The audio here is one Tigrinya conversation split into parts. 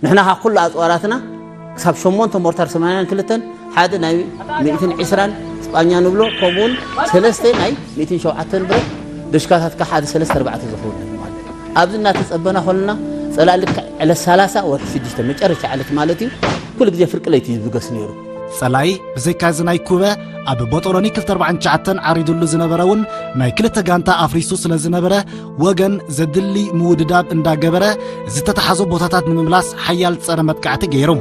ንሕና ካብ ኩሉ ኣፅዋራትና ክሳብ ሸሞንተ ሞርታር ሰማንያን ክልተን፣ ሓደ ናይ ሚእትን ዕስራን ስጳኛ ንብሎ፣ ከምኡውን ሰለስተ ናይ ሚእትን ሸውዓተን ብረት፣ ዶሽካታት ከ ሓደ ሰለስተ ኣርባዕተ ዝኸውን ማለት እዩ። ኣብዚ እናተፀበና ከለና ፀላኢ ልክዕ ዕለት ሰላሳ ወርሒ ሽዱሽተ መጨረሻ ዕለት ማለት እዩ፣ ኩሉ ግዜ ፍርቂ ለይቲ እዩ ዝብገስ ነይሩ። ጸላኢ ብዘይካ እዚ ናይ ኩበ ኣብ ቦጦሎኒ ክልተ ኣርባዕን ትሽዓተን ዓሪዱሉ ዝነበረ እውን ናይ ክልተ ጋንታ ኣፍሪሱ ስለ ዝነበረ፣ ወገን ዘድሊ ምውድዳብ እንዳገበረ ዝተተሓዞ ቦታታት ንምምላስ ሓያል ጸረ መጥቃዕቲ ገይሩ።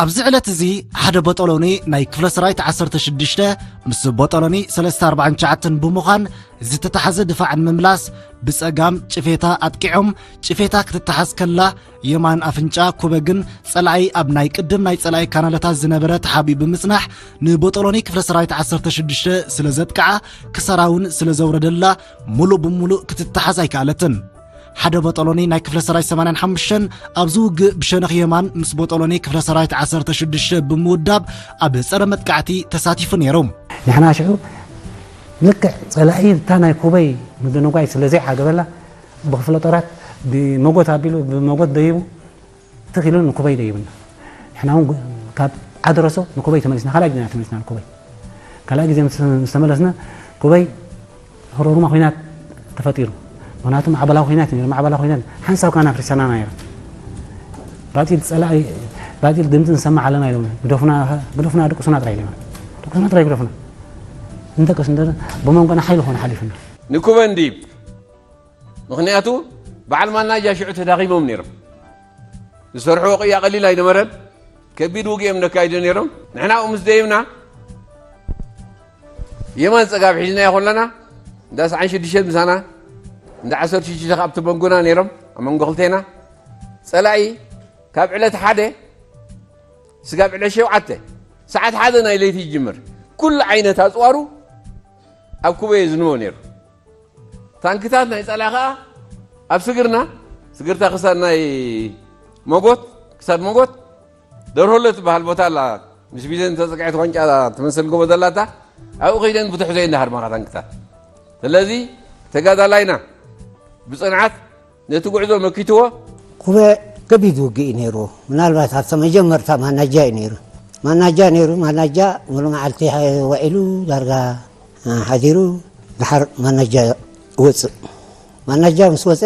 ኣብዚ ዕለት እዚ ሓደ ቦጦሎኒ ናይ ክፍለ ሰራዊት ዓሰርተ ሽዱሽተ ምስ ቦጦሎኒ ሰለስተ ኣርባዕን ትሽዓተን ብምዃን ዝተተሓዘ ድፋዕ ንምምላስ ብጸጋም ጭፌታ ኣጥቂዖም፣ ጭፌታ ክትተሓዝ ከላ የማን ኣፍንጫ ኩበ ግን ጸላኢ ኣብ ናይ ቅድም ናይ ጸላኢ ካናለታት ዝነበረ ተሓቢኡ ብምጽናሕ ንቦጦሎኒ ክፍለ ሰራዊት ዓሰርተ ሽዱሽተ ስለ ዘጥቅዓ ክሳራ እውን ስለ ዘውረደላ ሙሉእ ብሙሉእ ክትተሓዝ ኣይከኣለትን። ሓደ ቦጦሎኒ ናይ ክፍለ ሰራዊት ሰማንያን ሓሙሽተን ኣብዚ ውግእ ብሸነኽ የማን ምስ ቦጦሎኒ ክፍለ ሰራዊት ዓሰርተ ሽዱሽተ ብምውዳብ ኣብ ጸረ መጥቃዕቲ ተሳቲፉ ነይሩ። ንሕና ሽዑ ልክዕ ጸላኢ እታ ናይ ኩበይ ምድንጓይ ስለ ዘይዓገበላ ብክፍለ ጦራት ብመጎት ኣቢሉ ብመጎት ደይቡ ትኽ ኢሉ ንኩበይ ደይብና። ንሕና እውን ጉ- ካብ ዓድረሶ ንኩበይ ተመሊስና። ካልኣይ ግዜ ኢና ተመሊስና ንኩበይ። ካልኣይ ግዜ ምስ ምስ ተመለስና ኩበይ ህሮሩማ ኹናት ተፈጢሩ። ምኽንያቱ ማዕበላዊ ኹናት እዩ ነይሩ። ማዕበላዊ ኹናት ሓንሳብ ካና ፍሪሳና ነይሩ። ባጢል ጸላኢ ባጢል ድምፂ ንሰማዕ ኣለና ኢሎም ግደፉና ግደፉና ድቅሱና ጥራይ ኢሎም። ድቅሱና ጥራይ ግደፉና። እንደቀስ እንደ ብመንጎና ሓይሊ ኾነ ሓሊፉና። ንኩበ እንዲብ ምኽንያቱ በዓል ማናጃ ሽዑ ተዳኺሞም ነይሮም። ዝሰርሕዎ ቅያ ቀሊል ኣይነበረን። ከቢድ ውግእ እዮም ነካይዶ ነይሮም። ንሕና ኣብኡ ምስ ደይብና የማን ጸጋም ሒዝናዮ ከለና እንዳ ሰዓን ሽዱሽተ ምሳና እንዳ ዓሰርተ ሽዱሽተ ኣብቲ መንጎና ነይሮም። ኣብ መንጎ ክልቴና ጸላኢ ካብ ዕለት ሓደ ስጋብ ዕለት ሸውዓተ ሰዓት ሓደ ናይ ለይቲ ይጅምር። ኩሉ ዓይነት ኣጽዋሩ ኣብ ኩበ የዝንቦ ነይሩ። ታንክታት ናይ ጸላኢ ኸኣ ኣብ ስግርና፣ ስግርታ ክሳድ ናይ መጎት፣ ክሳድ መጎት፣ ደርሆሎ ትበሃል ቦታ ኣላ። ምስ ቢዘን ተጸቅዐት ዋንጫ ትመስል ጎቦ ዘላታ፣ ኣብኡ ከይደን ብትሕዞ እንዳሃርማኻ ታንክታት። ስለዚ ተጋዳላይና ብጽንዓት ነቲ ጉዕዞ መኪትዎ። ኩበ ከቢድ ውግእ እዩ ነይሩ። ምናልባት ኣብታ መጀመርታ ማናጃ እዩ ነይሩ። ማናጃ ነይሩ፣ ማናጃ ሙሉ መዓልቲ ውዒሉ ዳርጋ ሓዲሩ ድሓር ማናጃ ወፅእ። ማናጃ ምስ ወፀ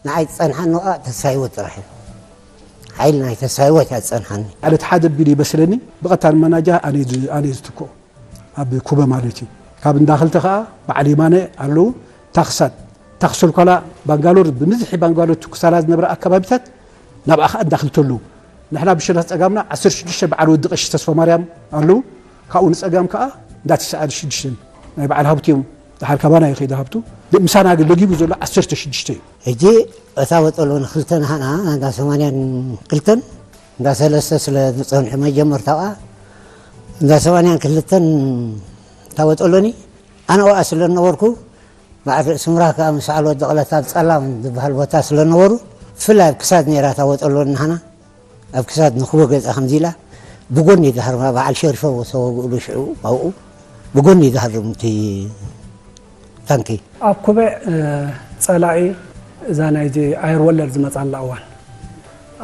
ንዓይ ዝፀንሓኒ ኸዓ ተስፋ ህይወት ጥራሕ እዩ። ሓይሊ ናይ ተስፋ ህይወት እያ ዝጸንሓኒ። ዕለት ሓደ ኣቢሉ ይመስለኒ ብቐጥታ ንመናጃ ኣነ ዝ-፣ ኣነ ዝትክኦ ኣብ ኩበ ማለት እዩ። ካብ እንዳ ክልተ ከኣ በዓል የማነ ኣለዉ። ታኽሳድ፣ ታኽሰል ኳላ ባንጋሎር፣ ብምዝሒ ባንጋሎር ትኩሳላ ዝነበረ ኣካባቢታት ናብኣ ከኣ እንዳ ክልተ ኣለዉ። ንሕና ብሸነኽ ጸጋምና ዓሰርተ ሽዱሽተ በዓል ወዲ ቀሺ ተስፋ ማርያም ኣለዉ። ካብኡ ንጸጋም ከኣ እንዳ ትስዓን ሽዱሽተን ናይ በዓል ሃብቱ እዮም። ደሓር ካባና ይኸይድ ሃብቱ። ምሳና ግን ለጊቡ ዘሎ ዓሰርተ ሽዱሽተ እዩ። ሕጂ እታ ወጠሎ ንክልተ ንሃና እንዳ ሰማንያን ክልተን እንዳ ሰለስተ ስለ ዝጸንሑ መጀመርታዋ እንዳ ሰማንያን ክልተን እታ ወጠሎኒ ኣነ ወኣ ስለ ነበርኩ በዓል ርእሲ ምራ ከኣ ምስ ዓል ወዲ ቐለት ኣብ ጸላም ዝበሃል ቦታ ስለ ነበሩ ብፍላይ ኣብ ክሳድ ነይራ እታ ወጠሎ ንሃና ኣብ ክሳድ ንክቦ ገጻ ከምዚ ኢላ ብጎኒ ድሃር በዓል ሸሪፎ ተወግእሉ ሽዑ ኣብኡ ብጎኒ ድሃር እቲ ታንኪ። ኣብ ኩበ፣ እ፣ ጸላኢ እዛ ናይዚ ኣየር ወለድ ዝመጻላ እዋን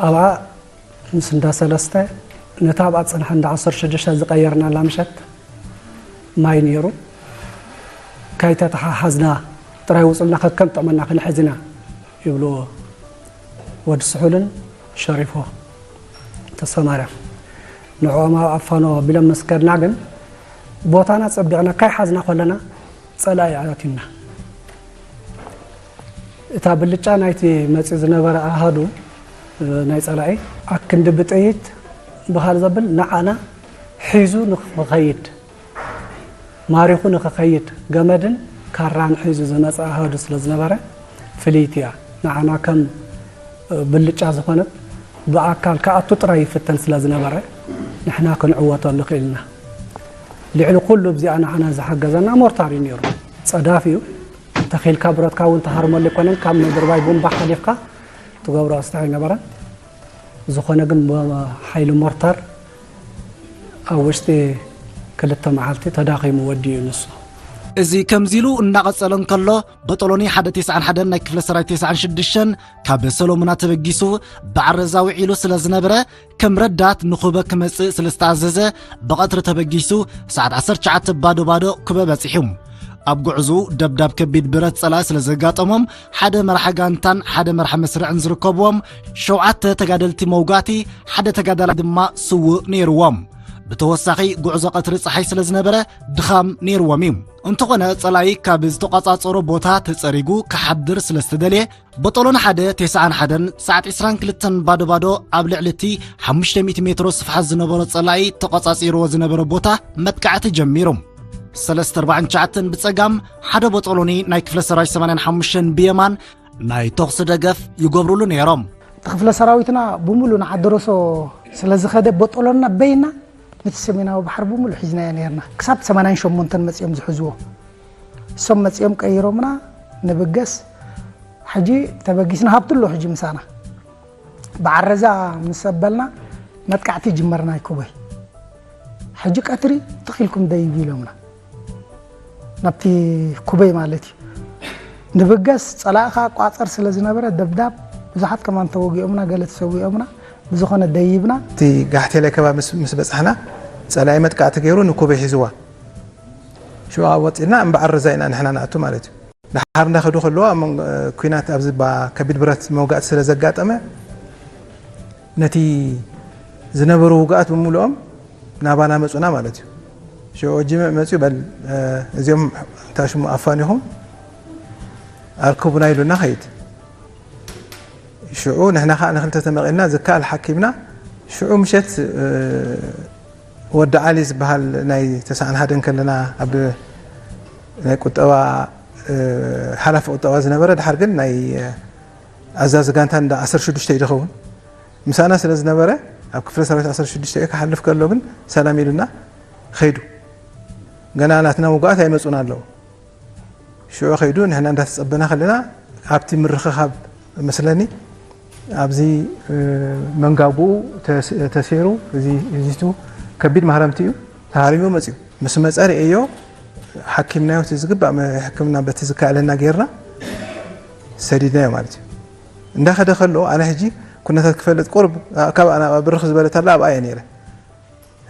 ኣብኣ ምስ እንዳ ሰለስተ ነታ ኣብኣ ዝጸንሐ እንዳ ዓሰርተ ሽዱሽተ ዝቐየርናላ ምሸት ማይ ነይሩ። ካይተተሓሓዝና ጥራይ ውጹልና ከከም ጠመና ክንሕዝ ኢና ይብሉ ወዲ ስሑልን ሸሪፎ ተስፋማርያም። ንዕኦም ኣብ ኣፋኖ ቢሎም ምስ ከድና ግን ቦታና ጸቢቕና ካይሓዝና ከለና ጸላኢ ኣቲና። እታ ብልጫ ናይቲ መጺኡ ዝነበረ ኣሃዱ፣ እ፣ ናይ ጸላኢ ኣክንዲ ብጥይት ብኻል ዘብል ንዓና ሒዙ ንኽኸይድ፣ ማሪኹ ንኽኸይድ ገመድን ካራን ሒዙ ዝመጸ ኣሃዱ ስለ ዝነበረ ፍልይቲ እያ። ንዓና ከም፣ እ፣ ብልጫ ዝኾነት ብኣካል ክኣቱ ጥራይ ይፍተን ስለ ዝነበረ ንሕና ክንዕወተሉ ክኢልና። ልዕሊ ኩሉ ኣብዚኣ ንዓና ዝሓገዘና ሞርታር እዩ ነይሩ። ጸዳፍ እዩ። ተኺልካ ብረትካ እውን ትሃርመሉ ኣይኮነን። ካብ ምድርባይ ቡምባ ሓሊፍካ ትገብሮ ኣስታ ኣይነበረን። ዝኾነ ግን ብሓይሊ ሞርታር ኣብ ውሽጢ ክልተ መዓልቲ ተዳኺሙ ወዲኡ ንሱ። እዚ ከምዚ ኢሉ እናቐጸለ እንከሎ፣ በጦሎኒ ሓደ ተስዓን ሓደን ናይ ክፍለ ሰራዊት ተስዓን ሽዱሽተን ካብ ሰሎሙና ተበጊሱ ብዓረዛ ውዒሉ ስለ ዝነበረ፣ ከም ረዳት ንኹበ ክመጽእ ስለ ዝተኣዘዘ፣ ብቐትሪ ተበጊሱ ሰዓት ዓሰርተ ትሽዓተ ባዶ ባዶ ኩበ በጺሑ። ኣብ ጉዕዝኡ ደብዳብ ከቢድ ብረት ጸላኢ ስለ ዘጋጠሞም፣ ሓደ መራሒ ጋንታን ሓደ መራሒ መስርዕን ዝርከብዎም ሸውዓተ ተጋደልቲ መውጋእቲ፣ ሓደ ተጋዳላይ ድማ ስዉእ ነይርዎም። ብተወሳኺ፣ ጉዕዞ ቀትሪ ጸሓይ ስለ ዝነበረ፣ ድኻም ነይርዎም እዩ። እንተኾነ፣ ጸላኢ ካብ ዝተቖጻጸሮ ቦታ ተጸሪጉ ክሓድር ስለ ዝተደልየ፣ በጦሎን ሓደ ተስዓን ሓደን ሰዓት ዕስራን ክልተን ባዶ ባዶ ኣብ ልዕሊ እቲ ሓሙሽተ ሚእቲ ሜትሮ ስፍሓት ዝነበሮ ጸላኢ ተቖጻጺርዎ ዝነበረ ቦታ መጥቃዕቲ ጀሚሩ። ሰለስተ ኣርባዕን ትሽዓተን ብጸጋም፣ ሓደ በጦሎኒ ናይ ክፍለ ሰራዊት ሰማንያን ሓሙሽተን ብየማን ናይ ተኹሲ ደገፍ ይገብሩሉ ነይሮም። እቲ ክፍለ ሰራዊትና ብምሉእ ንዓዲ ሮሶ ስለ ዝኸደ፣ በጦሎንና በይና ነቲ ሰሜናዊ ባሕሪ ብምሉእ ሒዝናዮ ነይርና። ክሳብ ሰማንያን ሸሞንተን መጺኦም ዝሕዝዎ። እሶም መጺኦም ቀይሮምና፣ ንብገስ። ሕጂ ተበጊስና፣ ሃብቱ ኣሎ ሕጂ ምሳና። ብዓረዛ ምስ ኣበልና መጥቃዕቲ ጅመርና ይኩበይ። ሕጂ ቀትሪ ትኺልኩም ደይቡ ኢሎምና። ናብቲ ኩበይ ማለት እዩ። ንብገስ ጸላኢ ከኣ ቋጸር ስለ ዝነበረ ደብዳብ ብዙሓት ከማን ተወጊኦምና፣ ገለ ተሰዊኦምና። ብዝኾነ ደይብና። እቲ ጋሕቴላይ ከባቢ ምስ፣ ምስ በጻሕና ጸላኢ መጥቃዕቲ ገይሩ ንኩበይ ሒዝዋ። ሽዑ ኣብ ወጺእና እምበኣር ረዛ ኢና ንሕና ንኣቱ ማለት እዩ። ደሓር እንዳኸዱ ከለዉ ኣብ መንጎ፣ እ፣ ኲናት ኣብዚ ባ-፣ ከቢድ ብረት መውጋእቲ ስለ ዘጋጠመ ነቲ ዝነበሩ ውግኣት ብምሉኦም ናባና መጹና ማለት እዩ። ሽዑ ጅምዕ መጺኡ በል፣ እ፣ እዚኦም እንታይ ሽሙ ኣፋኒኹም ኣርክቡና ኢሉና ኸይድ። ሽዑ ንሕና ኸዓ ንኽልተ ተመቒልና ዝከኣል ሓኪምና ሽዑ ምሸት፣ እ፣ ወዲ ዓሊ ዝበሃል ናይ ተስዓን ሓደን ከለና ኣብ ናይ ቁጠባ፣ እ፣ ሓላፊ ቁጠባ ዝነበረ፣ ድሓር ግን ናይ፣ እ፣ ኣዛዚ ጋንታ እንዳ ዓሰርተ ሽዱሽተ እዩ ዝኸውን። ምሳና ስለ ዝነበረ ኣብ ክፍለ ሰራዊት ዓሰርተ ሽዱሽተ እዩ ክሓልፍ ከሎ ግን ሰላም ኢሉና ኸይዱ። ገና ናትና ውጉኣት ኣይመጹን ኣለዉ። ሽዑ ኸይዱ ንሕና እንዳተጸበና ከለና ኣብቲ ምርኽኻብ መስለኒ ኣብዚ፣ እ፣ መንጋጉኡ ተስ-፣ ተሴሩ እዚ፣ እዚቱ ከቢድ ማህረምቲ እዩ። ተሃሪሙ መጺኡ። ምስ መጸ ርእዮ ሓኪምናዮ፣ እቲ ዝግባእ መ-፣ ሕክምና በቲ ዝከኣለና ጌርና ሰዲድናዮ ማለት እዩ። እንዳኸደ ከሎ ኣነ ሕጂ ኩነታት ክፈልጥ ቁርብ ካብ ኣና ብርኽ ዝበለት ኣላ ኣብኣ እየ ነይረ።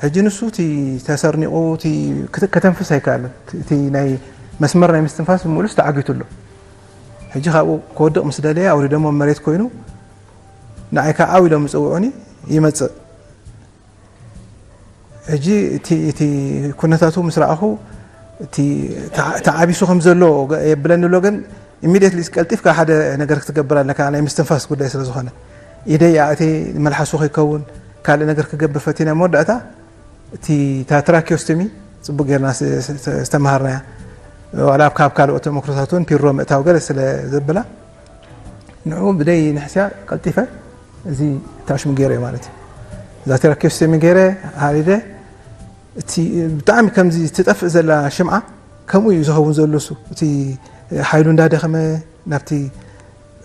ሕጂ ንሱ እቲ ተሰርኒቑ፣ እቲ ክተ-፣ ከተንፍስ ኣይከኣለን። እቲ፣ እቲ ናይ መስመር ናይ ምስትንፋስ ብምሉስ ተዓጊቱ ኣሎ። ሕጂ ካብኡ ክወድቕ ምስ ደለየ ኣውሪዶሞ ኣብ መሬት ኮይኑ ንዓይ ከዓ ዓው ኢሎም ዝፅውዑኒ ይመፅእ። ሕጂ እቲ እቲ ኩነታቱ ምስ ረኣኹ፣ እቲ ተዓ- ተዓቢሱ ከም ዘሎ ገ- የብለኒ ኣሎ። ግን ኢሚድየትሊ ቀልጢፍካ ሓደ ነገር ክትገብር ኣለካ፣ ናይ ምስትንፋስ ጉዳይ ስለ ዝኾነ። ኢደይ ኣእቴ፣ መልሓሱ ከይከውን ካልእ ነገር ክገብር ፈቲነ። መወዳእታ እቲ እታ ትራኪዮስቶሚ ፅቡቅ ጌርና ስ- ስ- ዝተምሃርናያ፣ ዋላ ኣብ ካብ ካልኦት ተመክሮታት እውን ፒሮ ምእታው ገለ ስለ ዘብላ፣ ንዑ ብደይ ንሕስያ ቀልጢፈ እዚ ታሽሙ ገይረ ማለት እዩ። እዛ ትራኪዮስቶሚ ገይረ ሃሪደ። እቲ ብጣዕሚ ከምዚ ትጠፍእ ዘላ ሽምዓ ከምኡ እዩ ዝኸውን ዘሎ። እሱ እቲ ሓይሉ እንዳደኸመ ናብቲ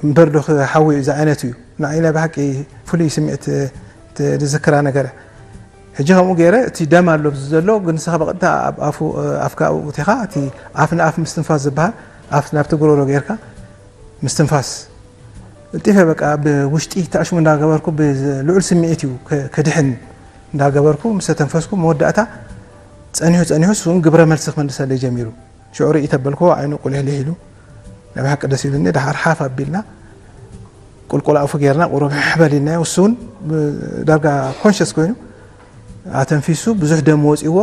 እምበር ዶ ክሓዊ እዩ፣ እዚ ዓይነት እዩ። ንዓይ ናይ ብሓቂ ፍሉይ ስምዒት ት- ዝዝክራ ነገር እያ። ሕጂ ከምኡ ገይረ፣ እቲ ደም ኣሎ ኣብዚ ዘሎ፣ ግን ንስኻ ብቐጥታ ኣብ ኣፉ ኣፍካ ኣብኡ እቲኻ፣ እቲ ኣፍ ንኣፍ ምስትንፋስ ዝበሃል፣ ኣፍ ናብቲ ጉሮሮ ጌርካ ምስትንፋስ፣ ቀልጢፈ በቃ ብውሽጢ ታሽሙ እንዳገበርኩ ብልዑል ስምዒት እዩ ከ- ከድሕን እንዳገበርኩ ምስ ተተንፈስኩ፣ መወዳእታ ጸኒሑ ጸኒሑ እሱ እውን ግብረ መልሲ ክመልሰለይ ጀሚሩ። ሽዑ ርኢ ተበልኩ፣ ዓይኑ ቁልሕልሕ ኢሉ፣ ናይ ብሓቂ ደስ ኢሉኒ። ደሓር ሓፍ ኣቢልና ቁልቁል ኣፉ ጌርና ቁሩብ ሕሕ በል ኢልናዮ። እሱ እውን ብ- ዳርጋ ኮንሸስ ኮይኑ ኣተንፊሱ፣ ብዙሕ ደም ወፂዎ።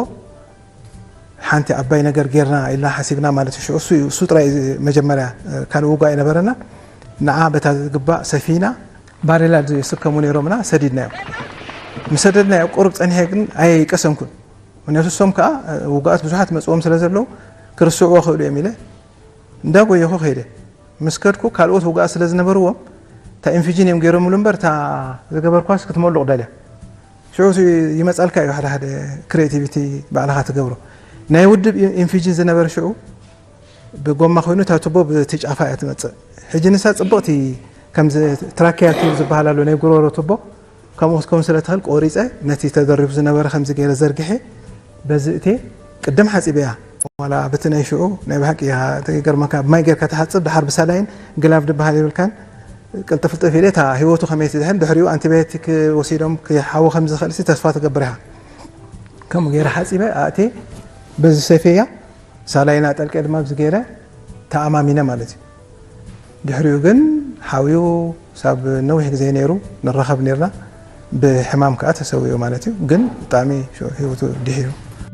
ሓንቲ ዓባይ ነገር ጌርና ኢልና ሓሲብና ማለት እዩ። ሽዑ እሱ እዩ፣ እሱ ጥራይ እዩ መጀመርያ፣ ካልእ ውጓእ ኣይነበረና። ንዓ በታ ዝግባእ ሰፊና፣ ባሬላ ዝስከሙ ነይሮምና፣ ሰዲድናዮ። ምስ ሰደድናዮ ቁሩብ ጸኒሐ ግን ኣየይቀሰንኩን። ምክንያቱ እሶም ከኣ ውጉኣት ብዙሓት መጽዎም ስለ ዘለዉ ክርስዕዎ ክእሉ እዮም ኢለ እንዳጎየኹ ከይደ። ምስ ከድኩ ካልኦት ውጉኣት ስለ ዝነበርዎም እታ ኢንፊጂን እዮም ገይሮምሉ እምበር እታ ዝገበርኳስ ክትመሉቕ ደልያ። ሽዑ ይመጻልካ እዩ ሓደ ሓደ ክሬቲቪቲ ባዕልኻ ትገብሮ። ናይ ውድብ ኢ- ኢንፊጂን ዝነበረ ሽዑ ብጎማ ኮይኑ እታ ቱቦ ብቲ ጫፋ እያ ትመጽእ። ሕጂ ንሳ ጽብቕቲ ከምዚ ትራኪያ ቲዩብ ዝበሃል ኣሎ ናይ ጉሮሮ ቱቦ ከምኡ ክትከውን ስለ ትኽእል ቆሪጸ ነቲ ተደሪቡ ዝነበረ ከምዚ ገይረ ዘርግሐ በዚ እቴ ቅድም ሓጺበያ። ዋላ በቲ ናይ ሽዑ ናይ ብሓቂ እያ ትገርመካ፣ ብማይ ጌርካ ትሓጽብ፣ ድሓር ብሳላይን ግላቭ ዝበሃል የብልካን። ቅልጥፍጥፍ ኢለ እታ ህይወቱ ከመይ ትድሕን ድሕሪኡ ኣንቲባዮቲክ ወሲዶም ክሓዊ ከም ዝኽእል ሲ ተስፋ ትገብር ኢኻ። ከምኡ ገይረ ሓጺበ ኣእቴ በዚ ሰፌያ ሳላይና ጠልቀ ድማ ኣብዚ ገይረ ተኣማሚነ ማለት እዩ። ድሕሪኡ ግን ሓውዩ ሳብ ነዊሕ ግዜ ነይሩ ንራኸብ ነርና፣ ብሕማም ከዓ ተሰዊኡ ማለት እዩ። ግን ብጣዕሚ ሽዑ ህይወቱ ድሒሩ።